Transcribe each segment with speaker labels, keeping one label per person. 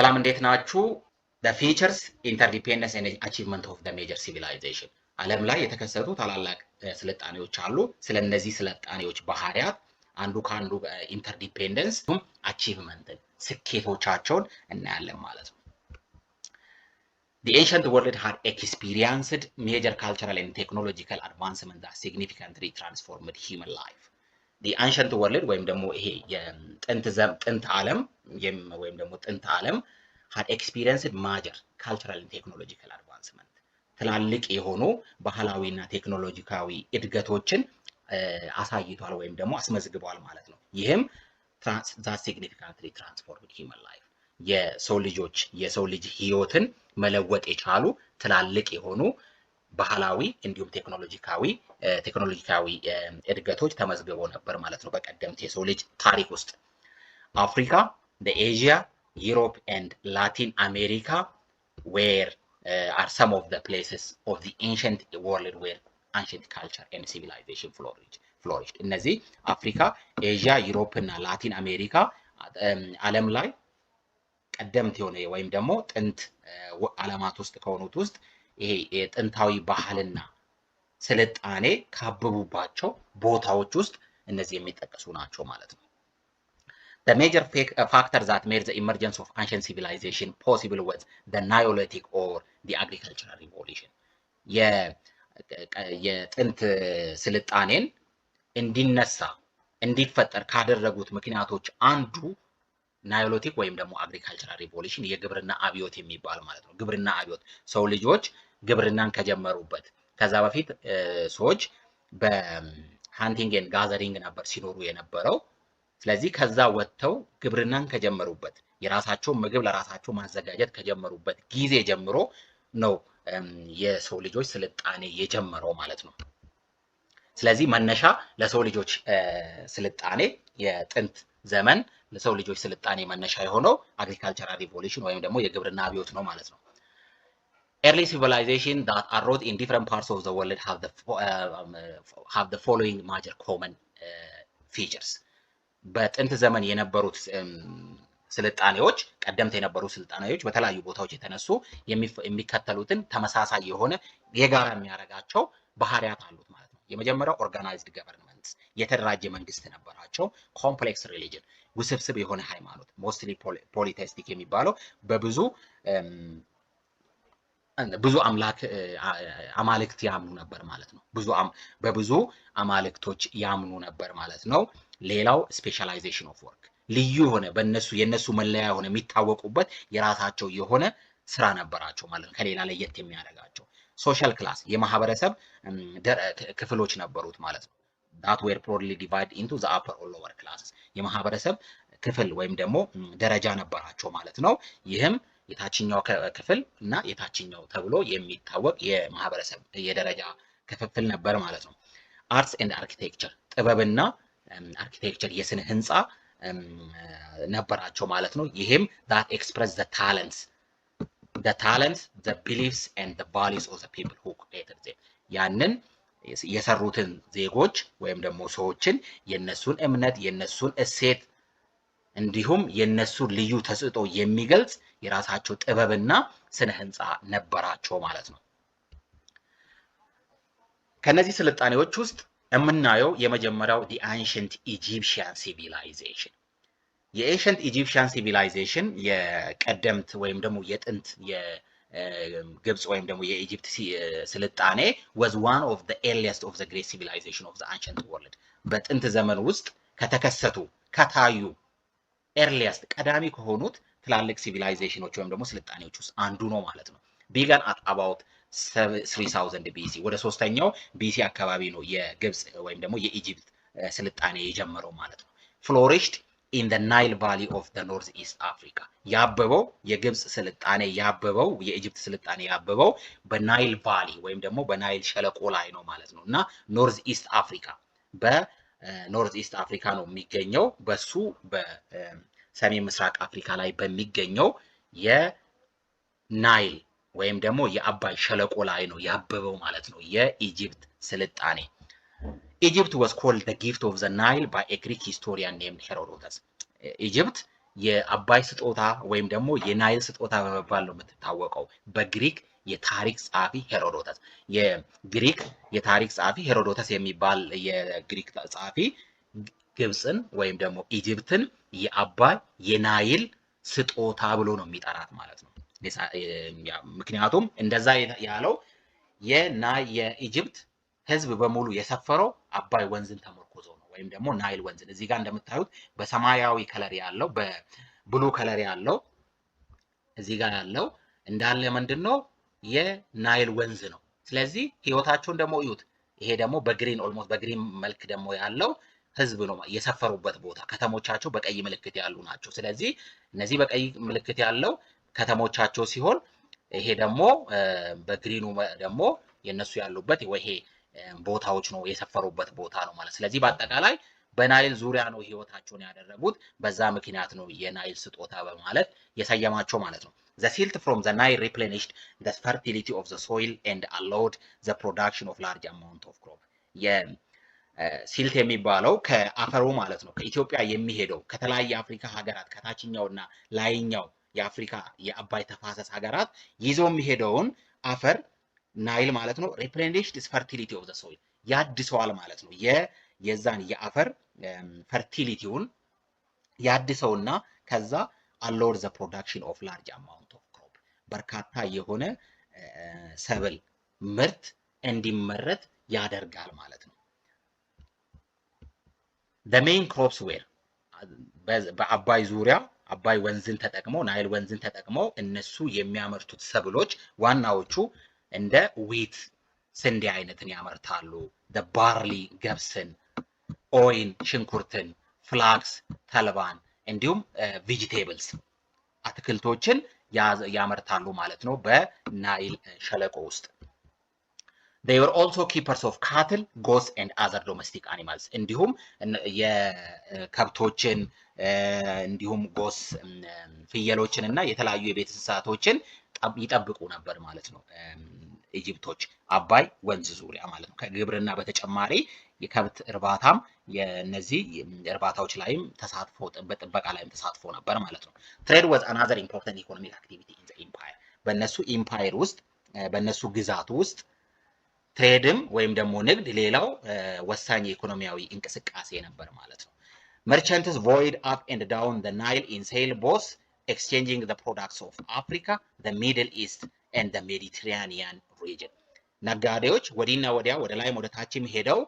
Speaker 1: ሰላም፣ እንዴት ናችሁ? The features, interdependence and achievement of the major civilization። ዓለም ላይ የተከሰቱ ታላላቅ ስልጣኔዎች አሉ። ስለ እነዚህ ስልጣኔዎች ባህሪያት፣ አንዱ ከአንዱ interdependence፣ achievement ን፣ ስኬቶቻቸውን እናያለን ማለት ነው። The ancient world had experienced major cultural and technological advancement that significantly transformed human life. The ancient world ወይም ደግሞ ይሄ የጥንት ጥንት ዓለም ወይም ደግሞ ጥንት ዓለም had experienced major cultural and technological advancement፣ ትላልቅ የሆኑ ባህላዊና ቴክኖሎጂካዊ እድገቶችን አሳይቷል ወይም ደግሞ አስመዝግቧል ማለት ነው። ይህም that significantly transformed human life፣ የሰው ልጆች የሰው ልጅ ህይወትን መለወጥ የቻሉ ትላልቅ የሆኑ ባህላዊ እንዲሁም ቴክኖሎጂካዊ እድገቶች ተመዝግበው ነበር ማለት ነው በቀደምት የሰው ልጅ ታሪክ ውስጥ። Africa, Asia, Europe and Latin America were are some of the places of the ancient world where ancient culture and civilization flourished። እነዚህ አፍሪካ፣ ኤዥያ፣ Europe እና ላቲን አሜሪካ ዓለም ላይ ቀደምት የሆነ ወይም ደግሞ ጥንት ዓለማት ውስጥ ከሆኑት ውስጥ ይሄ የጥንታዊ ባህልና ስልጣኔ ካበቡባቸው ቦታዎች ውስጥ እነዚህ የሚጠቀሱ ናቸው ማለት ነው። The major factor that made the emergence of ancient civilization possible was the Neolithic or the agricultural revolution። የጥንት ስልጣኔን እንዲነሳ፣ እንዲፈጠር ካደረጉት ምክንያቶች አንዱ Neolithic ወይም ደግሞ agricultural revolution፣ የግብርና አብዮት የሚባል ማለት ነው። ግብርና አብዮት ሰው ልጆች ግብርናን ከጀመሩበት፣ ከዛ በፊት ሰዎች በ hunting and gathering ነበር ሲኖሩ የነበረው። ስለዚህ ከዛ ወጥተው ግብርናን ከጀመሩበት፣ የራሳቸውን ምግብ ለራሳቸው ማዘጋጀት ከጀመሩበት ጊዜ ጀምሮ ነው የሰው ልጆች ስልጣኔ የጀመረው ማለት ነው። ስለዚህ መነሻ ለሰው ልጆች ስልጣኔ፣ የጥንት ዘመን ለሰው ልጆች ስልጣኔ መነሻ የሆነው agricultural revolution ወይም ደግሞ የግብርና አብዮት ነው ማለት ነው። Early civilization that arose in different parts of the world have the following major common features። በጥንት ዘመን የነበሩት ስልጣኔዎች፣ ቀደምት የነበሩ ስልጣኔዎች በተለያዩ ቦታዎች የተነሱ የሚከተሉትን ተመሳሳይ የሆነ የጋራ የሚያደርጋቸው ባህሪያት አሉት ማለት ነው። የመጀመሪያው organized government፣ የተደራጀ መንግስት ነበራቸው። Complex religion፣ ውስብስብ የሆነ ሃይማኖት፣ mostly polytheistic የሚባለው በብዙ ብዙ አምላክ አማልክት ያምኑ ነበር ማለት ነው። ብዙ በብዙ አማልክቶች ያምኑ ነበር ማለት ነው። ሌላው specialization of work፣ ልዩ የሆነ በእነሱ የእነሱ መለያ የሆነ፣ የሚታወቁበት የራሳቸው የሆነ ስራ ነበራቸው ማለት ነው። ከሌላ ለየት የሚያደርጋቸው social class፣ የማህበረሰብ ክፍሎች ነበሩት ማለት ነው። That were broadly divided into the upper or lower classes፣ የማህበረሰብ ክፍል ወይም ደግሞ ደረጃ ነበራቸው ማለት ነው። ይህም የታችኛው ክፍል እና የታችኛው ተብሎ የሚታወቅ የማህበረሰብ የደረጃ ክፍፍል ነበር ማለት ነው። Arts and architecture፣ ጥበብና architecture፣ የስነ ህንፃ ነበራቸው ማለት ነው። ይህም that express the talents, the beliefs and the values of the people who created them፣ ያንን የሰሩትን ዜጎች ወይም ደግሞ ሰዎችን የነሱን እምነት፣ የነሱን እሴት እንዲሁም የነሱን ልዩ ተሰጥኦ የሚገልጽ የራሳቸው ጥበብና ስነ ህንፃ ነበራቸው ማለት ነው። ከነዚህ ስልጣኔዎች ውስጥ የምናየው የመጀመሪያው the ancient Egyptian civilization። የ ancient Egyptian civilization፣ የቀደምት ወይም ደግሞ የጥንት የግብፅ ወይም ደግሞ የ Egypt ስልጣኔ was one of the earliest of the great civilization of the ancient world። በጥንት ዘመን ውስጥ ከተከሰቱ፣ ከታዩ earliest፣ ቀዳሚ ከሆኑት ትላልቅ civilization ኖች ወይም ደግሞ ስልጣኔዎች ውስጥ አንዱ ነው ማለት ነው። Began at about 3000 BC፣ ወደ ሶስተኛው BC አካባቢ ነው የግብፅ ወይም ደግሞ የ Egypt ስልጣኔ የጀመረው ማለት ነው። Flourished in the Nile Valley of the North East Africa። ያበበው፣ የግብፅ ስልጣኔ ያበበው፣ የ Egypt ስልጣኔ ያበበው በ Nile Valley ወይም ደግሞ በናይል ሸለቆ ላይ ነው ማለት ነው እና North East Africa፣ በ North East Africa ነው የሚገኘው። በሱ በሰሜን ምስራቅ አፍሪካ ላይ በሚገኘው የናይል ወይም ደግሞ የአባይ ሸለቆ ላይ ነው ያበበው ማለት ነው የ Egypt ስልጣኔ። Egypt was called the gift of the Nile by a Greek historian named Herodotus። Egypt የአባይ ስጦታ ወይም ደግሞ የናይል ስጦታ በመባል ነው የምትታወቀው በግሪክ የታሪክ ጸሐፊ ሄሮዶተስ። የግሪክ የታሪክ ጸሐፊ ሄሮዶተስ የሚባል የግሪክ ጸሐፊ ግብፅን ወይም ደግሞ Egypt ን የአባይ የናይል ስጦታ ብሎ ነው የሚጠራት ማለት ነው። ምክንያቱም እንደዛ ያለው የ Egypt ህዝብ በሙሉ የሰፈረው አባይ ወንዝን ተመርኩዞ ነው፣ ወይም ደግሞ ናይል ወንዝን። እዚህ ጋር እንደምታዩት በሰማያዊ color ያለው፣ በ blue color ያለው፣ እዚህ ጋር ያለው እንዳለ ምንድን ነው? የናይል ወንዝ ነው። ስለዚህ ህይወታቸውን ደግሞ እዩት። ይሄ ደግሞ በ green፣ almost በ green መልክ ደግሞ ያለው ህዝብ ነው የሰፈሩበት ቦታ። ከተሞቻቸው በቀይ ምልክት ያሉ ናቸው። ስለዚህ እነዚህ በቀይ ምልክት ያለው ከተሞቻቸው ሲሆን ይሄ ደግሞ በ green ኑ ደግሞ የነሱ ያሉበት ወይ ይሄ ቦታዎች ነው፣ የሰፈሩበት ቦታ ነው ማለት። ስለዚህ በአጠቃላይ በናይል ዙሪያ ነው ህይወታቸውን ያደረጉት። በዛ ምክንያት ነው የናይል ስጦታ በማለት የሰየማቸው ማለት ነው። The silt from the Nile replenished the fertility of the soil and allowed the production of large amount of crop. Silt የሚባለው ከአፈሩ ማለት ነው። ከኢትዮጵያ የሚሄደው፣ ከተለያየ የአፍሪካ ሀገራት፣ ከታችኛውና ላይኛው የአፍሪካ የአባይ ተፋሰስ ሀገራት ይዞ የሚሄደውን አፈር ናይል ማለት ነው replenished fertility of the soil ያድሰዋል ማለት ነው። የዛን የአፈር fertility ውን ያድሰውና ከዛ allowed the production of large amount of crop፣ በርካታ የሆነ ሰብል ምርት እንዲመረት ያደርጋል ማለት ነው። The main crops were፣ በአባይ ዙሪያ አባይ ወንዝን ተጠቅመው፣ ናይል ወንዝን ተጠቅመው እነሱ የሚያመርቱት ሰብሎች ዋናዎቹ እንደ wheat ስንዴ አይነትን ያመርታሉ። Barley ገብስን፣ onion ሽንኩርትን፣ flax ተልባን፣ እንዲሁም vegetables አትክልቶችን ያመርታሉ ማለት ነው በናይል ሸለቆ ውስጥ። They were also keepers of cattle, goats and other domestic animals። እንዲሁም የከብቶችን፣ እንዲሁም goats ፍየሎችን እና የተለያዩ የቤት እንስሳቶችን ይጠብቁ ነበር ማለት ነው። Egypt ኦች አባይ ወንዝ ዙሪያ ማለት ነው። ከግብርና በተጨማሪ የከብት እርባታም፣ የነዚህ እርባታዎች ላይም ተሳትፎ፣ በጥበቃ ላይም ተሳትፎ ነበር ማለት ነው። Trade was another important economic activity in the empire። በእነሱ empire ውስጥ፣ በእነሱ ግዛት ውስጥ trade ም ወይም ደግሞ ንግድ ሌላው ወሳኝ የኢኮኖሚያዊ እንቅስቃሴ ነበር ማለት ነው። Merchants voyaged up and down the Nile in sail boats, exchanging the products of Africa, the Middle East and the Mediterranean region። ነጋዴዎች ወዲና ወዲያ፣ ወደ ላይም ወደ ታችም ሄደው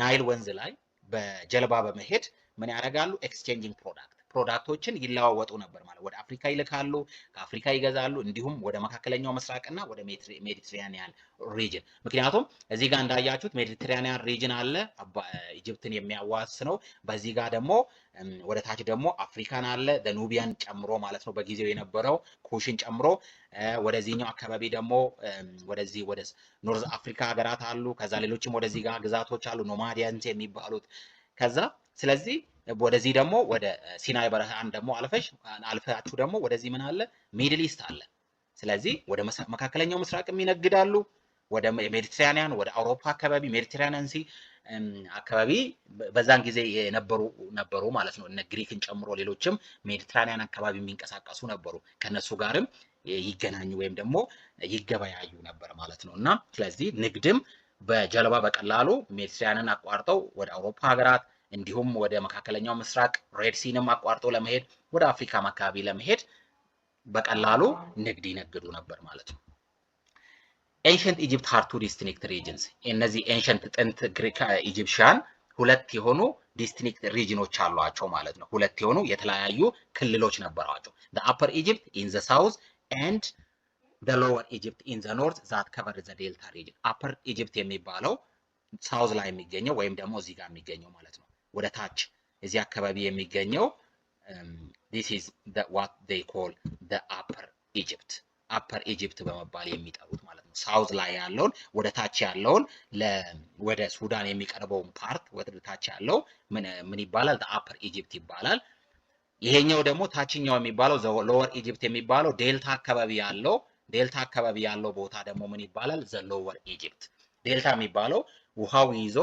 Speaker 1: ናይል ወንዝ ላይ በጀልባ በመሄድ ምን ያደርጋሉ? Exchanging product፣ product ኦችን ይለዋወጡ ነበር ማለት፣ ወደ አፍሪካ ይልካሉ፣ ከአፍሪካ ይገዛሉ፣ እንዲሁም ወደ መካከለኛው ምስራቅና ወደ Mediterranean region። ምክንያቱም እዚህ ጋር እንዳያችሁት Mediterranean region አለ Egypt ን የሚያዋስነው፣ በዚህ ጋር ደግሞ ወደ ታች ደግሞ አፍሪካን አለ፣ ኑቢያን ጨምሮ ማለት ነው፣ በጊዜው የነበረው ኩሽን ጨምሮ። ወደዚህኛው አካባቢ ደግሞ ወደዚህ ወደ North Africa ሀገራት አሉ። ከዛ ሌሎችም ወደዚህ ጋር ግዛቶች አሉ፣ Nomads የሚባሉት። ከዛ ስለዚህ ወደዚህ ደግሞ ወደ ሲናይ በረሃን ደግሞ አልፋችሁ ደግሞ ወደዚህ ምን አለ? Middle East አለ። ስለዚህ ወደ መካከለኛው ምስራቅም ይነግዳሉ፣ ወደ ሜዲትራኒያን፣ ወደ አውሮፓ አካባቢ፣ Mediterranean Sea አካባቢ በዛን ጊዜ የነበሩ ነበሩ ማለት ነው። እነ ግሪክን ጨምሮ ሌሎችም ሜዲትራኒያን አካባቢ የሚንቀሳቀሱ ነበሩ። ከነሱ ጋርም ይገናኙ ወይም ደግሞ ይገበያዩ ነበር ማለት ነው። እና ስለዚህ ንግድም በጀልባ በቀላሉ ሜዲትራኒያንን አቋርጠው ወደ አውሮፓ ሀገራት፣ እንዲሁም ወደ መካከለኛው ምስራቅ Red Sea ንም አቋርጦ ለመሄድ፣ ወደ አፍሪካም አካባቢ ለመሄድ በቀላሉ ንግድ ይነግዱ ነበር ማለት ነው። Ancient Egypt had two distinct regions። እነዚህ ancient ጥንት ግሪክ Egyptian ሁለት የሆኑ distinct region ኦች አሏቸው ማለት ነው። ሁለት የሆኑ የተለያዩ ክልሎች ነበሯቸው። Upper Egypt in the south and the Lower Egypt in the north that cover the Delta region። Upper Egypt የሚባለው south ላይ የሚገኘው ወይም ደግሞ እዚህ ጋር የሚገኘው ማለት ነው። ወደ ታች እዚህ አካባቢ የሚገኘው this is what they call the Upper Egypt፣ Upper Egypt በመባል የሚጠሩት ማለት ነው። South ላይ ያለውን፣ ወደ ታች ያለውን፣ ወደ ሱዳን የሚቀርበውን part ወደ ታች ያለው ምን ይባላል? Upper Egypt ይባላል። ይሄኛው ደግሞ ታችኛው የሚባለው Lower Egypt የሚባለው ዴልታ አካባቢ ያለው ቦታ ደግሞ ምን ይባላል? The Lower Egypt። ዴልታ የሚባለው ውሃው ይዞ፣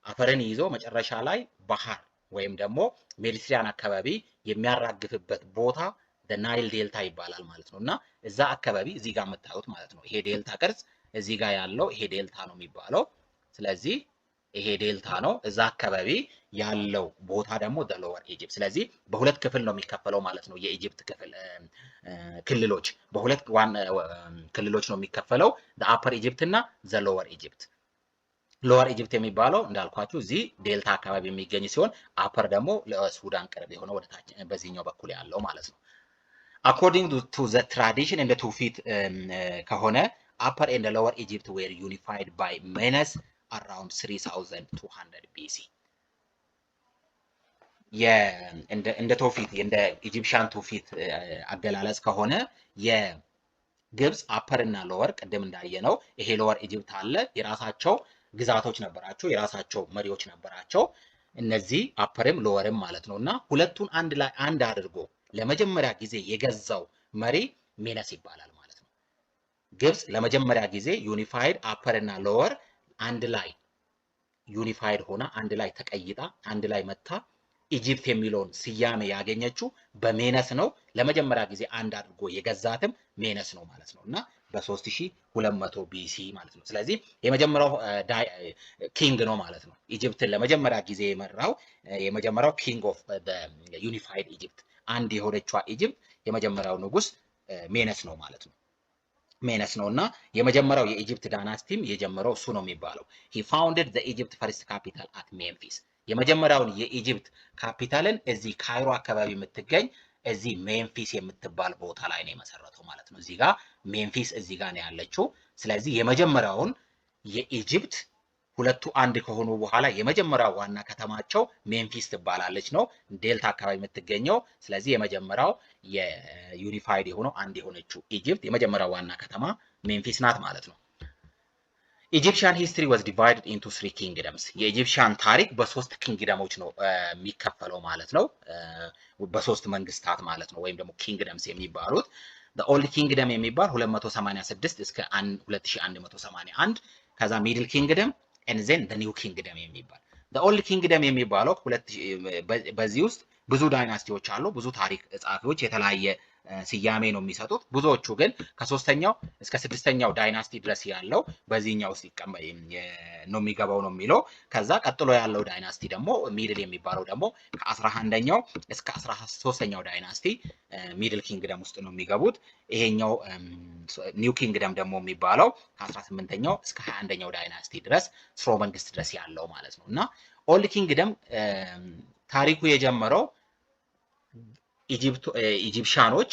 Speaker 1: አፈርን ይዞ መጨረሻ ላይ ባህር ወይም ደግሞ ሜዲትሪያን አካባቢ የሚያራግፍበት ቦታ Nile Delta ይባላል ማለት ነው። እና እዛ አካባቢ እዚህ ጋር የምታዩት ማለት ነው። ይሄ ዴልታ ቅርጽ እዚህ ጋር ያለው ይሄ ዴልታ ነው የሚባለው። ስለዚህ ይሄ ዴልታ ነው። እዛ አካባቢ ያለው ቦታ ደግሞ the Lower Egypt። ስለዚህ በሁለት ክፍል ነው የሚከፈለው ማለት ነው። የ Egypt ክፍል ክልሎች በሁለት ዋና ክልሎች ነው የሚከፈለው፣ Upper Egypt እና the Lower Egypt። Lower Egypt የሚባለው እንዳልኳችሁ እዚህ ዴልታ አካባቢ የሚገኝ ሲሆን upper ደግሞ ለሱዳን ቅርብ የሆነ ወደ ታች በዚህኛው በኩል ያለው ማለት ነው። According to the tradition እንደ ትውፊት ከሆነ Upper and Lower Egypt were unified by Menes around 3200 BC። እንደ ትውፊት፣ እንደ Egyptian ትውፊት አገላለጽ ከሆነ የግብፅ upper እና lower ቅድም እንዳየነው ይሄ Lower Egypt አለ። የራሳቸው ግዛቶች ነበራቸው፣ የራሳቸው መሪዎች ነበራቸው። እነዚህ upper ም lower ም ማለት ነው። እና ሁለቱን አንድ ላይ አንድ አድርጎ ለመጀመሪያ ጊዜ የገዛው መሪ ሜነስ ይባላል ማለት ነው። ግብፅ ለመጀመሪያ ጊዜ unified upper እና lower አንድ ላይ unified ሆና፣ አንድ ላይ ተቀይጣ፣ አንድ ላይ መጥታ Egypt የሚለውን ስያሜ ያገኘችው በሜነስ ነው። ለመጀመሪያ ጊዜ አንድ አድርጎ የገዛትም ሜነስ ነው ማለት ነው እና በ3200 BC ማለት ነው። ስለዚህ የመጀመሪያው king ነው ማለት ነው። Egypt ን ለመጀመሪያ ጊዜ የመራው የመጀመሪያው king of unified Egypt፣ አንድ የሆነችዋ Egypt የመጀመሪያው ንጉስ ሜነስ ነው ማለት ነው። ሜነስ ነው እና የመጀመሪያው የ Egypt dynasty ም የጀመረው እሱ ነው የሚባለው። He founded the Egypt first capital at Memphis። የመጀመሪያውን የ Egypt capital ን እዚህ ካይሮ አካባቢ የምትገኝ እዚህ ሜምፊስ የምትባል ቦታ ላይ ነው የመሰረተው ማለት ነው። እዚህ ጋር ሜምፊስ እዚህ ጋር ነው ያለችው። ስለዚህ የመጀመሪያውን የ Egypt ሁለቱ አንድ ከሆኑ በኋላ የመጀመሪያው ዋና ከተማቸው ሜምፊስ ትባላለች ነው፣ ዴልታ አካባቢ የምትገኘው። ስለዚህ የመጀመሪያው የ unified የሆነው፣ አንድ የሆነችው Egypt የመጀመሪያው ዋና ከተማ ሜምፊስ ናት ማለት ነው። Egyptian history was divided into three kingdoms። የ Egyptian ታሪክ በሶስት kingdom ኦች ነው የሚከፈለው ማለት ነው። በሶስት መንግስታት ማለት ነው፣ ወይም ደግሞ kingdoms የሚባሉት Old Kingdom የሚባል 286 እስከ 2181፣ ከዛ Middle Kingdom and then New Kingdom የሚባል። Old Kingdom የሚባለው በዚህ ውስጥ ብዙ dynasty ዎች አሉ። ብዙ ታሪክ ጸሐፊዎች የተለያየ ስያሜ ነው የሚሰጡት። ብዙዎቹ ግን ከሶስተኛው እስከ ስድስተኛው dynasty ድረስ ያለው በዚህኛው ውስጥ ነው የሚገባው ነው የሚለው። ከዛ ቀጥሎ ያለው dynasty ደግሞ middle የሚባለው ደግሞ ከ11ኛው እስከ 13ኛው dynasty Middle Kingdom ውስጥ ነው የሚገቡት። ይሄኛው New Kingdom ደግሞ የሚባለው ከ18ኛው እስከ 21ኛው dynasty ድረስ፣ ስርወ መንግስት ድረስ ያለው ማለት ነው። እና Old Kingdom ታሪኩ የጀመረው Egyptian ኖች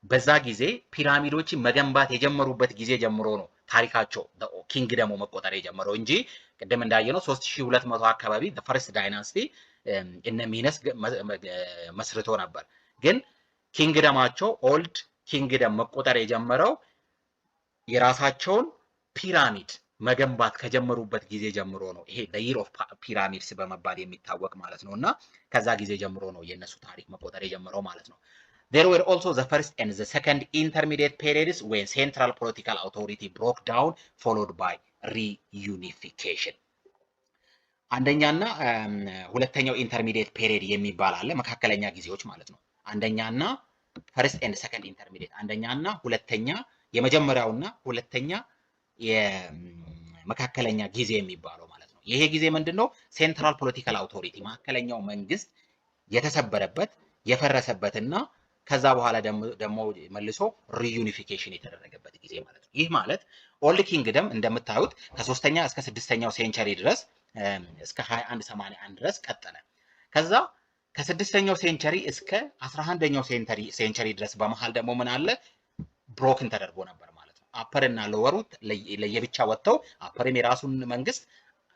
Speaker 1: በዛ ጊዜ ፒራሚዶችን መገንባት የጀመሩበት ጊዜ ጀምሮ ነው ታሪካቸው kingdom ኡ መቆጠር የጀመረው እንጂ ቅድም እንዳየነው 3200 አካባቢ first dynasty እነ ሚነስ መስርቶ ነበር። ግን kingdom ኣቸው Old Kingdom መቆጠር የጀመረው የራሳቸውን ፒራሚድ መገንባት ከጀመሩበት ጊዜ ጀምሮ ነው። ይሄ year of pyramids በመባል የሚታወቅ ማለት ነው። እና ከዛ ጊዜ ጀምሮ ነው የእነሱ ታሪክ መቆጠር የጀመረው ማለት ነው። There were also the first and the second intermediate periods when central political authority broke down, followed by reunification. አንደኛና ሁለተኛው intermediate period የሚባል አለ፣ መካከለኛ ጊዜዎች ማለት ነው። አንደኛና first and second intermediate፣ አንደኛና ሁለተኛ፣ የመጀመሪያውና ሁለተኛ የመካከለኛ ጊዜ የሚባለው ማለት ነው። ይሄ ጊዜ ምንድን ነው? Central political authority፣ መካከለኛው መንግስት የተሰበረበት፣ የፈረሰበትና ከዛ በኋላ ደግሞ መልሶ reunification የተደረገበት ጊዜ ማለት ነው። ይህ ማለት Old Kingdom እንደምታዩት ከሶስተኛ እስከ ስድስተኛው century ድረስ፣ እስከ 2181 ድረስ ቀጠለ። ከዛ ከስድስተኛው century እስከ 11ኛው century ድረስ በመሃል ደግሞ ምን አለ? Broken ተደርጎ ነበር ማለት ነው። Upper እና lower ኡ ለየብቻ ወጥተው upper ም የራሱን መንግስት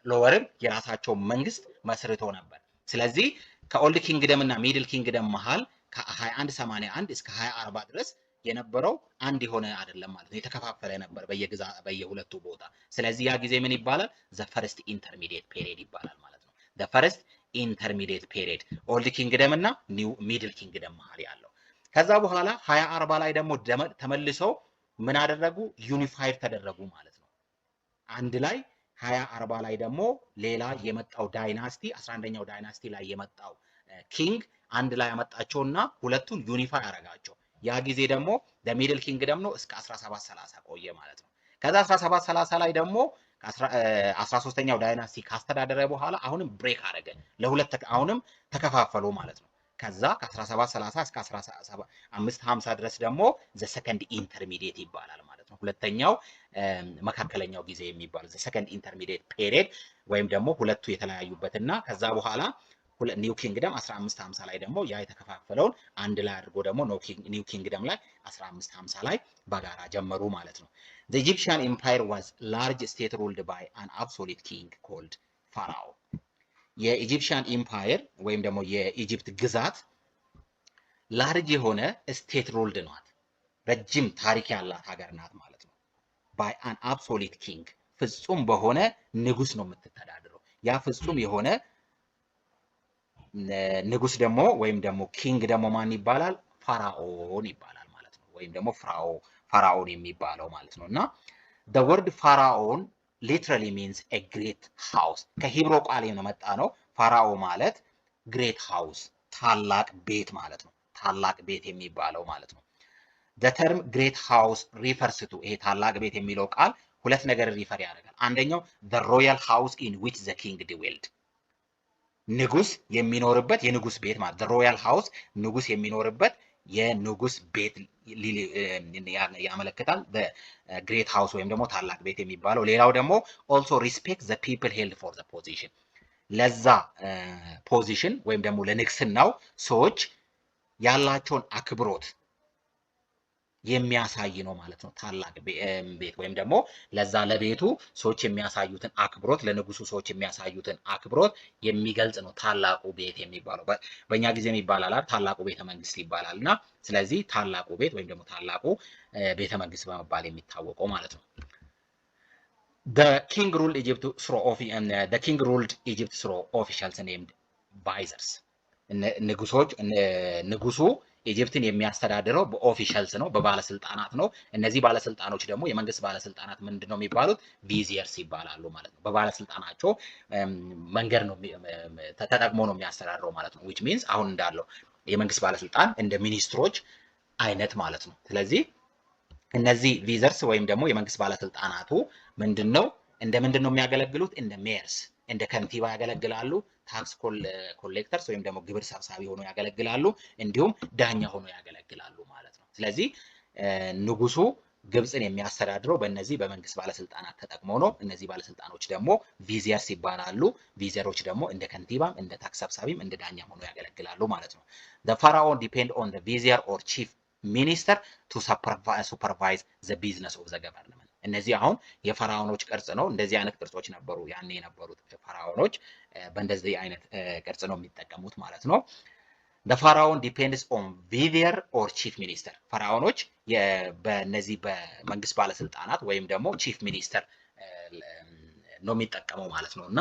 Speaker 1: lower ም የራሳቸውን መንግስት መስርቶ ነበር። ስለዚህ ከ Old Kingdom እና Middle Kingdom መሃል ከ2181 እስከ 2040 ድረስ የነበረው አንድ የሆነ አይደለም ማለት ነው። የተከፋፈለ ነበር በየግዛ በየሁለቱ ቦታ። ስለዚህ ያ ጊዜ ምን ይባላል? The first intermediate period ይባላል ማለት ነው። The first intermediate period Old Kingdom እና new Middle Kingdom መሃል ያለው። ከዛ በኋላ 2040 ላይ ደግሞ ተመልሰው ምን አደረጉ? Unified ተደረጉ ማለት ነው። አንድ ላይ 2040 ላይ ደግሞ ሌላ የመጣው dynasty፣ 11ኛው dynasty ላይ የመጣው king አንድ ላይ ያመጣቸውና ሁለቱን unify አረጋቸው። ያ ጊዜ ደግሞ Middle Kingdom ነው፣ እስከ 1730 ቆየ ማለት ነው። ከዛ 1730 ላይ ደግሞ 13ኛው dynasty ካስተዳደረ በኋላ አሁንም break አደረገ ለሁለት፣ አሁንም ተከፋፈሉ ማለት ነው። ከዛ ከ1730 እስከ 1550 ድረስ ደግሞ the Second Intermediate ይባላል ማለት ነው። ሁለተኛው መካከለኛው ጊዜ የሚባል the Second Intermediate Period ወይም ደግሞ ሁለቱ የተለያዩበትና ከዛ በኋላ New Kingdom 1550 ላይ ደግሞ ያ የተከፋፈለውን አንድ ላይ አድርጎ ደግሞ New Kingdom ላይ 1550 ላይ በጋራ ጀመሩ ማለት ነው። The Egyptian Empire was large state ruled by an absolute king called Pharaoh. የ Egyptian Empire ወይም ደግሞ የ Egypt ግዛት large የሆነ state ruled ናት። ረጅም ታሪክ ያላት ሀገር ናት ማለት ነው። By an absolute king፣ ፍጹም በሆነ ንጉስ ነው የምትተዳደረው። ያ ፍጹም የሆነ ንጉስ ደግሞ ወይም ደግሞ king ደግሞ ማን ይባላል? ፈራኦን ይባላል ማለት ነው። ወይም ደግሞ ፈራኦን የሚባለው ማለት ነው። እና the word pharaoh literally means a great house፣ ከ Hebrew ቃል የመጣ ነው። ፋራኦ ማለት great house፣ ታላቅ ቤት ማለት ነው። ታላቅ ቤት የሚባለው ማለት ነው። The term great house refers to፣ ይሄ ታላቅ ቤት የሚለው ቃል ሁለት ነገር refer ያደርጋል። አንደኛው the royal house in which the king dwelled፣ ንጉስ የሚኖርበት የንጉስ ቤት ማለት፣ the royal house፣ ንጉስ የሚኖርበት የንጉስ ቤት ያመለክታል። Great house ወይም ደግሞ ታላቅ ቤት የሚባለው። ሌላው ደግሞ also respect the people held for the position፣ ለዛ position ወይም ደግሞ ለንግስናው ሰዎች ያላቸውን አክብሮት የሚያሳይ ነው ማለት ነው። ታላቅ ቤት ወይም ደግሞ ለዛ ለቤቱ ሰዎች የሚያሳዩትን አክብሮት፣ ለንጉሱ ሰዎች የሚያሳዩትን አክብሮት የሚገልጽ ነው ታላቁ ቤት የሚባለው። በእኛ ጊዜም ይባላል፣ ታላቁ ቤተ መንግስት ይባላል። እና ስለዚህ ታላቁ ቤት ወይም ደግሞ ታላቁ ቤተ መንግስት በመባል የሚታወቀው ማለት ነው። The king ruled Egypt through officials named viziers። ንጉሶች ንጉሱ Egypt ን የሚያስተዳድረው በ officials ነው፣ በባለስልጣናት ነው። እነዚህ ባለስልጣኖች ደግሞ የመንግስት ባለስልጣናት ምንድን ነው የሚባሉት? Viziers ይባላሉ ማለት ነው። በባለስልጣናቸው መንገድ ነው ተጠቅሞ ነው የሚያስተዳድረው ማለት ነው። Which means አሁን እንዳለው የመንግስት ባለስልጣን እንደ ሚኒስትሮች አይነት ማለት ነው። ስለዚህ እነዚህ viziers ወይም ደግሞ የመንግስት ባለስልጣናቱ ምንድን ነው እንደ ምንድን ነው የሚያገለግሉት? እንደ mayors፣ እንደ ከንቲባ ያገለግላሉ። Tax collectors ወይም ደግሞ ግብር ሰብሳቢ ሆኖ ያገለግላሉ። እንዲሁም ዳኛ ሆኖ ያገለግላሉ ማለት ነው። ስለዚህ ንጉሱ ግብፅን የሚያስተዳድረው በእነዚህ በመንግስት ባለስልጣናት ተጠቅሞ ነው። እነዚህ ባለስልጣኖች ደግሞ viziers ይባላሉ። Vizier ኦች ደግሞ እንደ ከንቲባም፣ እንደ tax ሰብሳቢም፣ እንደ ዳኛም ሆኖ ያገለግላሉ ማለት ነው። The pharaoh depend on the vizier or chief minister to supervise the business of the government። እነዚህ አሁን የፈራኦኖች ቅርጽ ነው። እንደዚህ አይነት ቅርጾች ነበሩ ያኔ የነበሩት ፈራኦኖች፣ በእንደዚህ አይነት ቅርጽ ነው የሚጠቀሙት ማለት ነው። The pharaoh depends on vizier or chief minister። ፈራኦኖች በእነዚህ በመንግስት ባለስልጣናት ወይም ደግሞ chief minister ነው የሚጠቀመው ማለት ነው። እና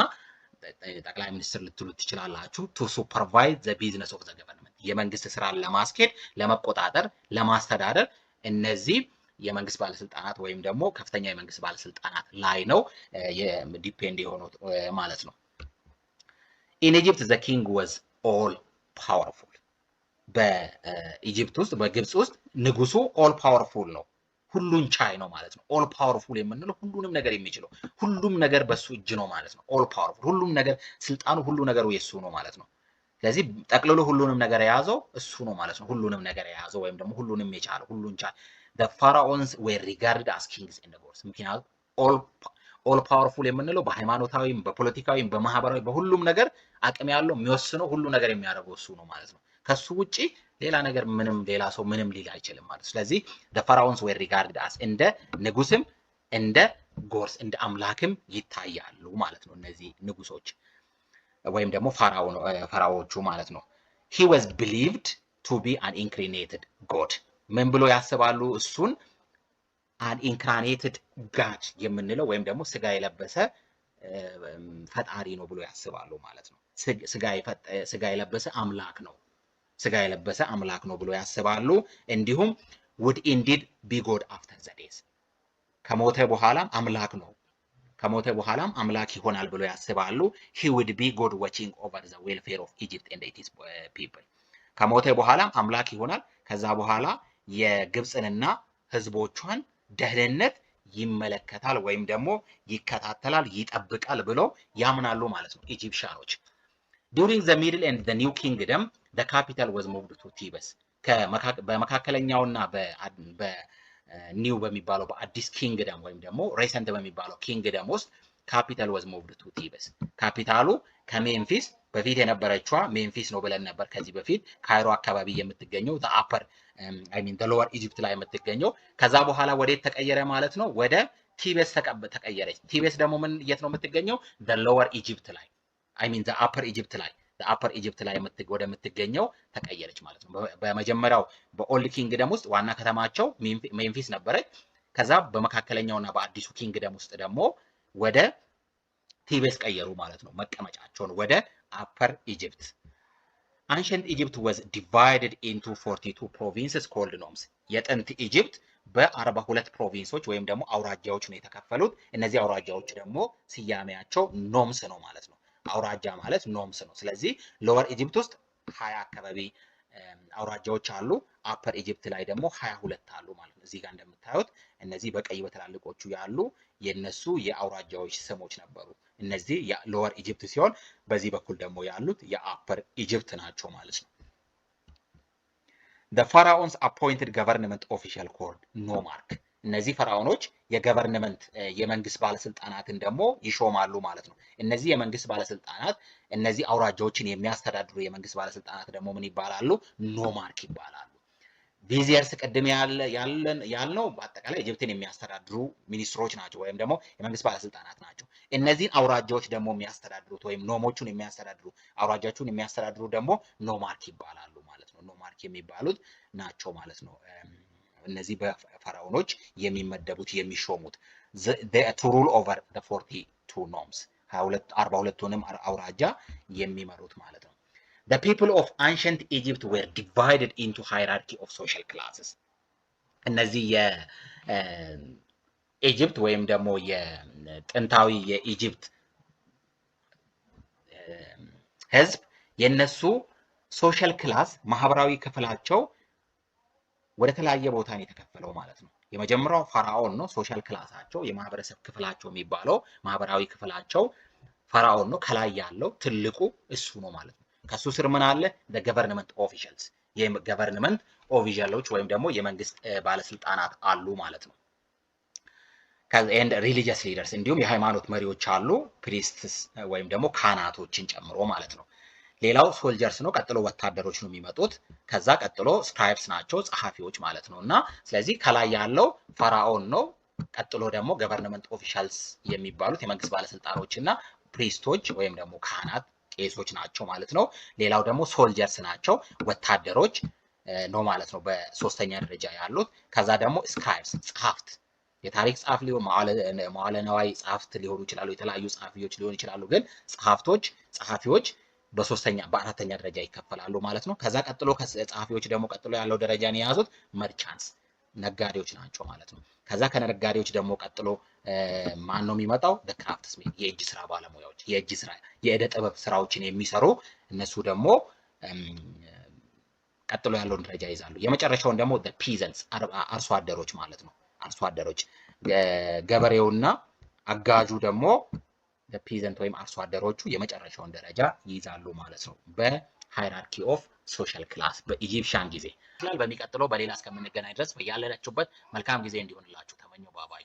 Speaker 1: ጠቅላይ ሚኒስትር ልትሉት ትችላላችሁ። To supervise the business of the government፣ የመንግስት ስራን ለማስኬድ፣ ለመቆጣጠር፣ ለማስተዳደር እነዚህ የመንግስት ባለስልጣናት ወይም ደግሞ ከፍተኛ የመንግስት ባለስልጣናት ላይ ነው depend የሆኑት ማለት ነው። In Egypt the king was all powerful። በ Egypt ውስጥ፣ በግብፅ ውስጥ ንጉሱ all powerful ነው። ሁሉን ቻይ ነው ማለት ነው። All powerful የምንለው ሁሉንም ነገር የሚችለው፣ ሁሉም ነገር በሱ እጅ ነው ማለት ነው። All powerful፣ ሁሉም ነገር ስልጣኑ፣ ሁሉ ነገሩ የሱ ነው ማለት ነው። ስለዚህ ጠቅልሎ ሁሉንም ነገር የያዘው እሱ ነው ማለት ነው። ሁሉንም ነገር የያዘው ወይም ደግሞ ሁሉንም የቻለው፣ ሁሉን ቻይ። The pharaohs were regarded as kings and gods። ምክንያቱም all powerful የምንለው በሃይማኖታዊም፣ በፖለቲካዊም፣ በማህበራዊ፣ በሁሉም ነገር አቅም ያለው፣ የሚወስነው፣ ሁሉ ነገር የሚያደርገው እሱ ነው ማለት ነው። ከሱ ውጪ ሌላ ነገር ምንም፣ ሌላ ሰው ምንም ሊል አይችልም ማለት ነው። ስለዚህ the pharaohs were regarded as እንደ ንጉስም እንደ gods፣ እንደ አምላክም ይታያሉ ማለት ነው። እነዚህ ንጉሶች ወይም ደግሞ ፈራኦዎቹ ማለት ነው። He was believed to be an incarnated god። ምን ብሎ ያስባሉ? እሱን an incarnated god የምንለው ወይም ደግሞ ስጋ የለበሰ ፈጣሪ ነው ብሎ ያስባሉ ማለት ነው። ስጋ የለበሰ አምላክ ነው፣ ስጋ የለበሰ አምላክ ነው ብሎ ያስባሉ። እንዲሁም would indeed be god after the death፣ ከሞተ በኋላም አምላክ ነው። ከሞተ በኋላም አምላክ ይሆናል ብሎ ያስባሉ። He would be god watching over the welfare of Egypt and its people። ከሞተ በኋላም አምላክ ይሆናል። ከዛ በኋላ የግብፅንና ህዝቦቿን ደህንነት ይመለከታል ወይም ደግሞ ይከታተላል፣ ይጠብቃል ብለው ያምናሉ ማለት ነው Egyptian ኖች። During the Middle and the New Kingdom, the capital was moved to Thebes። በመካከለኛውና በ New በሚባለው በአዲስ Kingdom ወይም ደግሞ recent በሚባለው kingdom ውስጥ capital was moved to Thebes። Capital ኡ ከሜምፊስ፣ በፊት የነበረችዋ ሜምፊስ ነው ብለን ነበር ከዚህ በፊት፣ ካይሮ አካባቢ የምትገኘው፣ Upper, I mean, Lower Egypt ላይ የምትገኘው። ከዛ በኋላ ወዴት ተቀየረ ማለት ነው? ወደ ቲቤስ ተቀየረች። ቲቤስ ደግሞ ምን የት ነው የምትገኘው? Lower Egypt ላይ, I mean, Upper Egypt ላይ፣ Upper Egypt ላይ ወደምትገኘው ተቀየረች ማለት ነው። በመጀመሪያው በ Old Kingdom ውስጥ ዋና ከተማቸው ሜምፊስ ነበረች። ከዛ በመካከለኛውና በአዲሱ kingdom ውስጥ ደግሞ ወደ ቲቤስ ቀየሩ ማለት ነው መቀመጫቸውን ወደ Upper Egypt። Ancient Egypt was divided into 42 provinces called nomes። የጥንት Egypt በ42 province ኦች ወይም ደግሞ አውራጃዎች ነው የተከፈሉት። እነዚህ አውራጃዎች ደግሞ ስያሜያቸው nomes ነው ማለት ነው። አውራጃ ማለት nomes ነው። ስለዚህ Lower Egypt ውስጥ 20 አካባቢ አውራጃዎች አሉ። Upper Egypt ላይ ደግሞ 22 አሉ ማለት ነው። እዚህ ጋር እንደምታዩት እነዚህ በቀይ በትላልቆቹ ያሉ የነሱ የአውራጃዎች ስሞች ነበሩ። እነዚህ የ Lower Egypt ሲሆን በዚህ በኩል ደግሞ ያሉት የ Upper Egypt ናቸው ማለት ነው። The pharaohs appointed government official called nomarch። እነዚህ ፈርዖኖች የ government የመንግስት ባለስልጣናትን ደግሞ ይሾማሉ ማለት ነው። እነዚህ የመንግስት ባለስልጣናት፣ እነዚህ አውራጃዎችን የሚያስተዳድሩ የመንግስት ባለስልጣናት ደግሞ ምን ይባላሉ? Nomarch ይባላሉ። Viziers ቅድም ያልነው በአጠቃላይ Egypt ን የሚያስተዳድሩ ሚኒስትሮች ናቸው ወይም ደግሞ የመንግስት ባለስልጣናት ናቸው። እነዚህን አውራጃዎች ደግሞ የሚያስተዳድሩት ወይም nome ኦቹን የሚያስተዳድሩ፣ አውራጃዎቹን የሚያስተዳድሩ ደግሞ nomarch ይባላሉ ማለት ነው። Nomarch የሚባሉት ናቸው ማለት ነው። እነዚህ በፈርዖኖች የሚመደቡት፣ የሚሾሙት to rule over 42 nomes፣ 42ቱንም አውራጃ የሚመሩት ማለት ነው። The people of ancient Egypt were divided into hierarchy of social classes። እነዚህ የ Egypt ወይም ደግሞ የጥንታዊ የ Egypt ህዝብ የነሱ social class ማህበራዊ ክፍላቸው ወደ ተለያየ ቦታ ነው የተከፈለው ማለት ነው። የመጀመሪያው ፈርዖን ነው። Social class ኣቸው፣ የማህበረሰብ ክፍላቸው የሚባለው ማህበራዊ ክፍላቸው ፈርዖን ነው። ከላይ ያለው ትልቁ እሱ ነው ማለት ነው። ከሱ ስር ምን አለ? Government officials፣ የ government official ኦች ወይም ደግሞ የመንግስት ባለስልጣናት አሉ ማለት ነው። And religious leaders፣ እንዲሁም የሃይማኖት መሪዎች አሉ፣ priests ወይም ደግሞ ካህናቶችን ጨምሮ ማለት ነው። ሌላው soldiers ነው። ቀጥሎ ወታደሮች ነው የሚመጡት። ከዛ ቀጥሎ scribes ናቸው፣ ጸሐፊዎች ማለት ነው። እና ስለዚህ ከላይ ያለው ፈርዖን ነው። ቀጥሎ ደግሞ government officials የሚባሉት የመንግስት ባለስልጣኖች እና priest ኦች ወይም ደግሞ ካህናት፣ ቄሶች ናቸው ማለት ነው። ሌላው ደግሞ soldiers ናቸው፣ ወታደሮች ነው ማለት ነው በሶስተኛ ደረጃ ያሉት። ከዛ ደግሞ scribes፣ ጸሐፍት፣ የታሪክ ጸሐፊ ሊሆን፣ መዋለ ነዋይ ጸሐፍት ሊሆኑ ይችላሉ፣ የተለያዩ ጸሐፊዎች ሊሆኑ ይችላሉ። ግን ጸሐፍቶች፣ ጸሐፊዎች በሶስተኛ በአራተኛ ደረጃ ይከፈላሉ ማለት ነው። ከዛ ቀጥሎ ከጸሐፊዎች ደግሞ ቀጥሎ ያለው ደረጃን የያዙት merchants፣ ነጋዴዎች ናቸው ማለት ነው። ከዛ ከነጋዴዎች ደግሞ ቀጥሎ ማን ነው የሚመጣው? Craftsmen፣ የእጅ ስራ ባለሙያዎች፣ የእጅ ስራ የእደ ጥበብ ስራዎችን የሚሰሩ፣ እነሱ ደግሞ ቀጥሎ ያለውን ደረጃ ይይዛሉ። የመጨረሻውን ደግሞ peasants፣ አርሶ አደሮች ማለት ነው። አርሶ አደሮች፣ ገበሬውና አጋዡ ደግሞ peasant ወይም አርሶ አደሮቹ የመጨረሻውን ደረጃ ይይዛሉ ማለት ነው በ hierarchy of social class በ Egyptian ጊዜ። በሚቀጥለው በሌላ እስከምንገናኝ ድረስ በያላችሁበት መልካም ጊዜ እንዲሆንላችሁ ተመኘሁ። Bye bye።